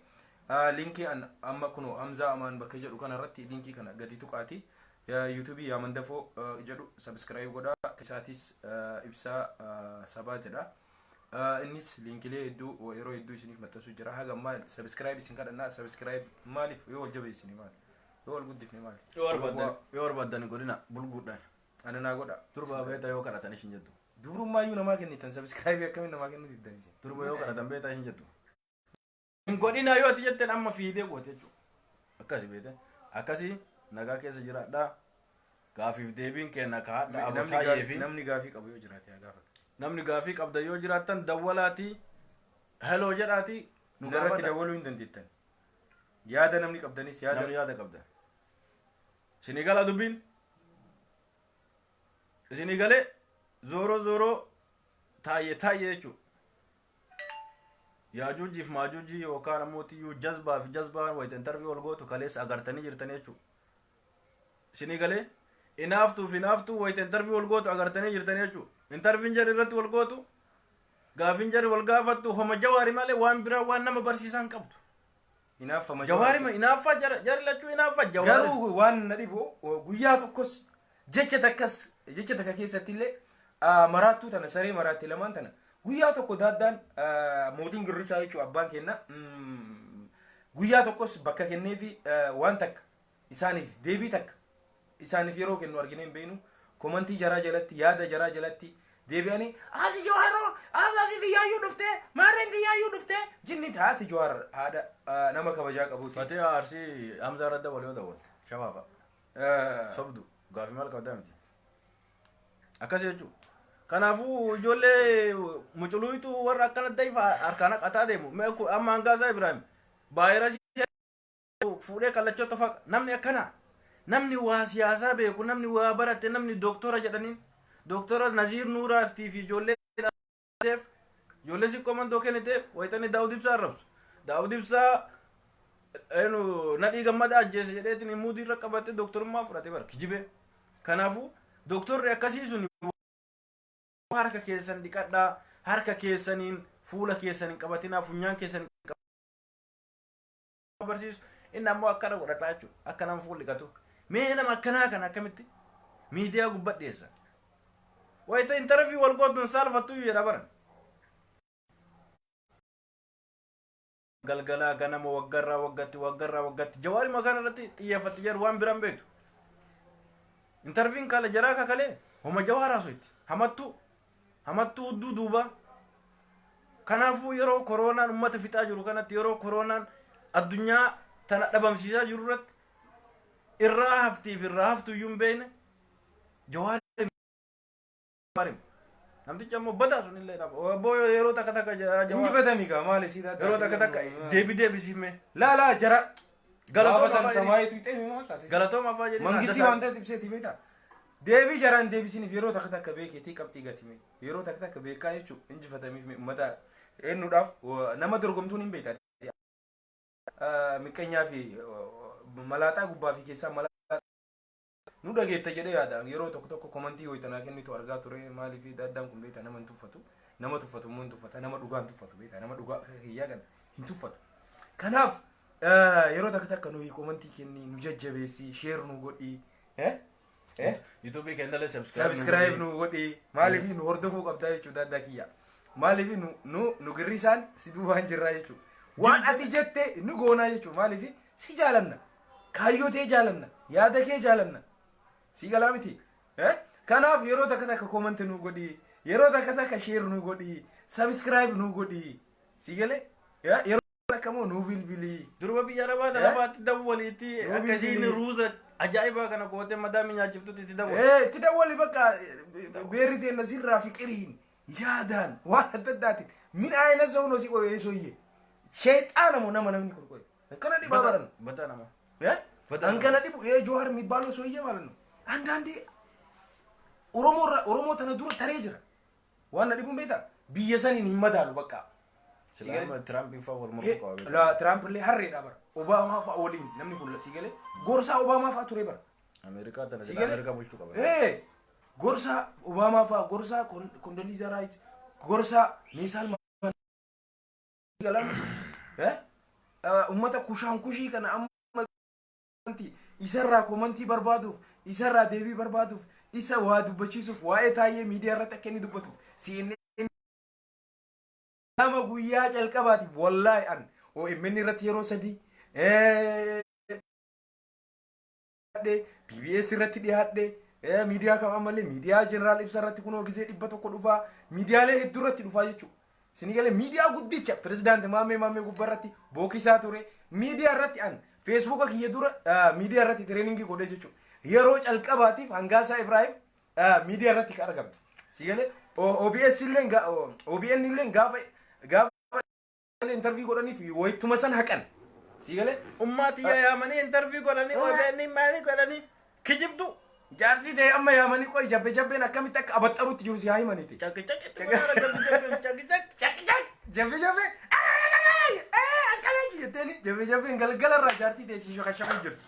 linkii an amma kuno Hamzaa Amaan bakka jedhu kana irratti linkii kana gadi tuqaati. YouTubeii Yaaman Dafoo jedhu subscribe godhaa. Isaatis Ibsaa Sabaa jedha. Innis linkilee hedduu yeroo hedduu isiniif maxxansuu jira. Haga ammaa subscribe isin kadhannaa. Subscribe maaliif? Yoo wal jabeessine maali? Yoo wal guddifne maali? Yoo barbaaddan godina bulguudhaan. Ana naa godha. Durba beeta yoo kadhatan ishin jettu. Durummaayyuu namaa kennitan, subscribe akkamiin namaa kennuu diddan isin? Durba yoo kadhatan beeta ishin jettu. Hin godhina yoo ati jetteen amma fiidee goote jechuudha. Akkasi beete. Akkasii nagaa keessa jiraadhaa. Gaafiif deebiin kenna ka hadha Namni Abotaayyee fi namni gaafii qabu yoo jiraate haa gaafatu. Namni gaafii qabda yoo jiraattan dawwalaatii hello jedhaatii nu Narratti gaafadha. dawwaluu hin dandeettan. Yaada namni qabdanis yaada. Namni yaada qabda. Isinii gala dubbiin? Isinii galee zooroo zooroo taayye taayye jechuudha. Yaajuujiif Maajuujii yookaan ammoo tiyyuu jazbaa fi jazbaan wayita interview wal gootu kaleessa agartanii jirtanii jechuudha. Isinii galee inaaftuu fi inaaftuu wayita interview wal gootu agartanii jirtanii jechuudha. Interviewin jarri irratti wal gootu, gaafin jarri wal gaafattu homa Jawaari malee waan biraa waan nama barsiisan qabdu. Hinaaffama. Jawaari ma inaaffaa jara jarri lachuu inaaffaa Jawaari. Garuu waan na dhibu guyyaa tokkos jecha takkas, jecha takka keessatti illee maraattuu tana, saree maraatte lamaan tana, guyyaa tokko daaddaan mootiin girrisaa jechuun abbaan kenna guyyaa tokkos bakka kenneefi waan takka isaaniif deebii takka isaaniif yeroo kennu arginee hin beeknu. Commentii jaraa jalatti, yaada jaraa jalatti deebi'anii haati Jawaaroo haati biyyaayyuu dhuftee, maarreen biyyaayyuu dhuftee jinni haati Jawaar haadha nama kabajaa qabuuti. Fatee Arsii Hamzaa irratti dabalee yoo dawwalte shafaafa. Sobdu gaafii maal qabdaa miti. Akkas jechuudha. Kanaafuu ijoollee muculuutu warra akkana daifa harkaan haqataa deemu. Mee amma hangaasaa Ibrahim vaayirasii fuudhee kallachoo tofa. Namni akkana, namni waa siyaasaa beeku, namni waa barate, namni dooktora jedhaniin, dooktora Naziir Nuuraaftii fi ijoollee ijoollee siqqoo mandoo kenniteef wayitanii Daawud Ibsaa arrabsu. Daawud Ibsaa enu Nadhii Gammadaa ajjeese jedheetiin muudii irra qabate dooktorummaa fudhate bara kijibee. Kanaafuu dooktorri akkasii sun harka keessan dhiqadhaa, harka keessaniin fuula keessan hin qabatinaa, funyaan keessan hin barsiisu. Inni ammoo akkana godhataa jechuudha, akka nama fuula dhiqatu. Mee nama akkanaa kana akkamitti Miidiyaa gubbaa dhiyeessan. Wayita interview wal gootuun saalfattu jedha baran. Galgalaa ganama waggarraa waggatti waggarraa waggatti Jawaari makaan irratti xiyyeeffatti jedhu waan biraan beektu. Interviewin kala jaraa kakalee homa Jawaar haasoitti hamattuu hamattuu hudduu duubaa. Kanaafuu yeroo koronaan uummata fixaa jiru kanatti, yeroo koronaan addunyaa tana dhabamsiisaa jiru irratti, irraa haftiif irraa haftu iyyuu hin beekne Jawaar namtichi ammoo badaa sun illee dhaba. Obbo yeroo takka takka Jawaar Injifatami gaa maali si yeroo takka takka deebi deebisiif mee. Laa laa jara. Galatooma Gaafa san afaan samaayitu ixeemi maal taate? Galatooma afaa jedhee. Mangistii waan ta'eef ibseeti beektaa? Deebii jaraan deebisiniif yeroo takka takka beekeetii qabxii gatime. Yeroo takka takka beekaa jechuun injifatamiif uummata eenyuudhaaf nama dorgomtuun hin beektaa. Miqqeenyaa fi malaaxaa gubbaa fi keessaa malaaxaa nu dhageetta jedhee yaada. Yeroo tokko tokko komantii wayitanaa kennitu argaa ture. Maaliif addaan kun beektaa nama hin tuffatu, nama tuffatu immoo hin tuffata, nama dhugaa hin tuffatu beektaa, nama dhugaa akka kiyyaa kana hin tuffatu. Kanaaf yeroo takka takka nuyi komantii kenni, nu jajjabeessi, share nu godhi, YouTubeii kennallee subscribe. Subscribe nu godhi. Maaliif nu hordofuu qabdaa jechuudha adda kiyya. Maaliif nu girrisaan si duubaan jirraa jechuudha. Waan ati jette nu goonaa jechuudha. Maaliif si jaalanna, kaayyoo tee jaalanna, yaada kee jaalanna. Si galaa miti? Kanaaf yeroo takka takka comment nu godhi, yeroo takka takka share nu godhi, subscribe nu godhi. Si galee? Yeroo takka immoo nu bilbilii. Durba biyya arabaa tana faatti dawwaliitti Nuu akkasiin bilbilii. Ruuza ajaa'ibaa kana gootee madaamii nyaachiftutti itti dawwali. Itti dawwali bakka beerri teenna sirraa fiqiriin yaadaan waan adda addaatiin midhaayina sa'uun si qoyee soyye sheexaana moo nama namni kun qoye akkana dhibaa baran. Badaa nama. በጣም አንከነ ዲቡ ይሄ ጆሀር የሚባለው ሰውዬ ማለት ነው። አንዳንዴ ኦሮሞ ኦሮሞ ተነ ዱረ ተሬ ጅራ ዋና ዲቡን ቤታ ብየሰኒን ይመዳሉ በቃ። Silaama Tiraampiin fa'aa wal morkuu qaba. La Tiraamp illee harreedha bara. Obaamaa fa'a waliin namni kun si galee gorsaa Obaamaa fa'a ture bara. Ameerikaa tana Si sila galee? Ameerikaa bulchuu qaba. Gorsaa Obaamaa fa'a, gorsaa Condoleezza Rice, gorsaa Neesaal Galaan ummata kushaan kushii kana amma isarraa komantii barbaaduuf, isarraa deebii barbaaduuf, isa waa dubbachiisuuf, waa'ee taayee miidiyaa irratti akka inni dubbatuuf CNN nama guyyaa calqabaatiif wallaahi an OMN irratti yeroo 3, PBS irratti dhiyaadhe, miidiyaa kam ammallee miidiyaa jeneraal ibsa irratti kunoo gisee 100 dhufaa, miidiyaalee hedduu irratti dhufaa jechuudha. Isin galee miidiyaa guddicha pirezidaanti Maamee Maamee gubbaa irratti bookisaa ture. Miidiyaa irratti an feesbuuka kiyya dura miidiyaa irratti trainingii godhee jechuudha. Yeroo calqabaatiif Hangaasaa Ibrahim miidiyaa irratti kan argame. Si galee OBS illee OBN illee gaafa gaafa interview godhaniif wayituma san haqan. Si galee Ummaati yaamanii interview godhanii OBN maalii godhanii kijibdu. Jaartii ta'e amma yaamanii qoy jabbe jabbeen akkamitti akka abaxxaruutti jiru si haa himaniiti. Caqi caqi jabbe caqi caqi. Caq caq jabbe jabbe as qabeechi jetteeni jabbe jabbeen galgala irraa jaartii ta'e si shakashaku jirti.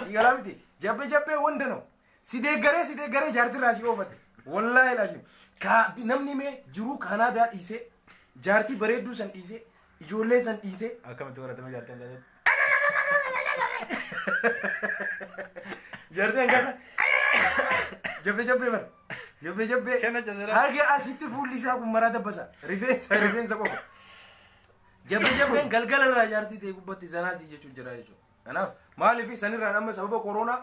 Si galaa miti, jabbe jabbee wanda na'u si deeggaree si deeggaree jaartii irraa si oofate. Wallaahi laazim namni mee jiruu Kaanaadaa dhiisee, jaartii bareedduu san dhiisee, ijoollee san dhiisee. Akkamitti godhatame jaartiin gaazexaa? Jaartii hangaasa jabbe jabbee bara jabbe jabbee Kenna jazira. Haga asitti fuulli isaa kun maraa dabbasa, rifeensa rifeensa qofa. Jabbe jabbeen galgala irraa jaartii ta'e gubbatti zanaasii jechuun jira jechuudha. Kanaaf maaliif sanirraan amma sababa koronaa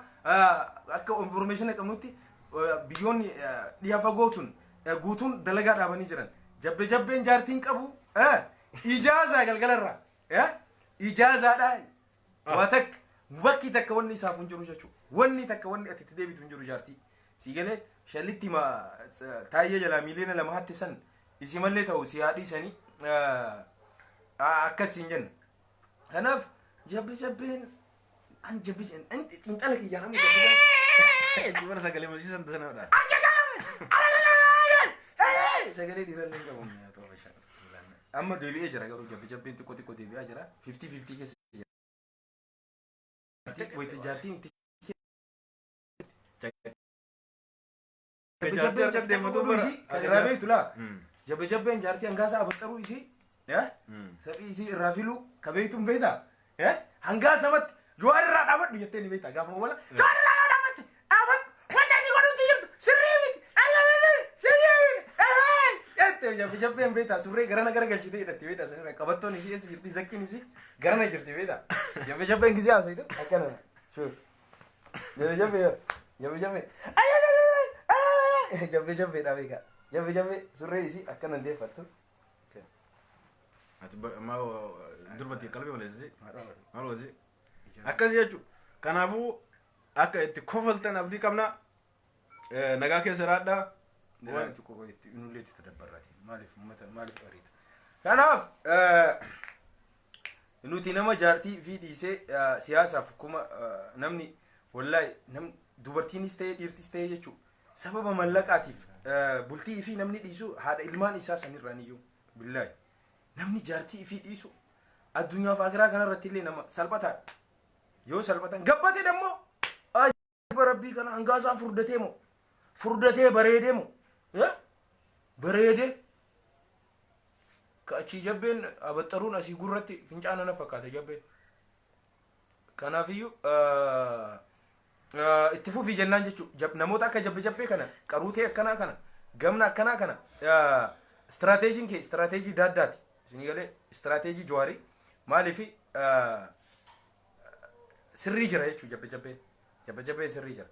akka information qabnutti biyyoonni dhiha fagoo tun guutuun dalagaa dhaabanii jiran. Jabbe jabbeen jaartiin qabu ijaazaa galgala irraa ijaazaadha waa takka bakki takka wanni isaaf hin jiru jechuudha. Wanni takka wanni ati itti deebitu hin jiru jaartii. Si galee shallitti ma taayyee jalaa miiliyoona 2 hatte san isi mallee ta'u si haa dhiisanii akkas hin jenna. Kanaaf jabbe jabbeen an jabbe xiinxala kiyyaan amma jabbe jabbeen. Bara sagalee masiisan sanadha. Sagalee dhiirallee hin qabu. Amma deebi'ee jira garuu jabbe jabbeen xiqqoo xiqqoo deebi'aa jira. 50-50 keessa jira. Wayita jaartiin itti Jaartii harka deematu bara. Kan irraa beektu laa. Jabbe jabbeen jaartii hangaasa abaxxaruu isii saphii isii irraa filuu ka beektuun beektaa? Hangaasa matti Jawaar irraa dhaabadhu jettee ni beektaa gaafa wala Jawaar irraa yoo dhaabatte dhaabadhu wanni ati godhutti. Jabbi jabbeen beektaa, surree garana gara galchitee hidhatti beektaa. Sanirra qabattoon isii eessa jirti? Zakkiin isii garana jirti beektaa. Jabbi jabbeen gisee haasoftu akkana shuuf. Jabbi jabbee, jabbi jabbee, jabbi jabbeedha beekaa. Jabbi jabbee surree isii akkana deeffattu. Ati ma durbatti qalbii baleessisi maal wasi akkas jechuudha. Kanaafuu akka itti kofaltan abdii qabna. Nagaa keessa raadhaa. Nullee itti tadabbarraati. Maaliif uummata maaliif ariita? Kanaaf nuti nama jaartii fi dhiisee siyaasaaf kuma namni wallaahi nam dubartiinis ta'ee dhiirtis ta'ee jechuudha. Sababa mallaqaatiif bultii fi namni dhiisu haadha ilmaan isaa sanirraan iyyuu, billaahi, namni jaartii fi dhiisu addunyaaf akiraa kanarratti illee nama salphataadha. Yoo salphatan gabbate dammoo ajaa'iba rabbii kana, hangaasaan furdatee moo furdatee bareedee moo bareedee ka achii jabbeen abaxxaruun asii gurratti fincaana na fakkaata jabbeen. Kanaafiyyuu itti fufii jennaan jechuudha. Namoota akka jabbe jabbee kana, qaruutee akkanaa kana, gamna akkanaa kana, istiraateejiin kee istiraateejii daaddaati. Isinii galee? Istiraateejii Jawaarii maaliifi sirrii jira jechuudha jabbe jabbeen. Jabbe jabbeen sirrii jira.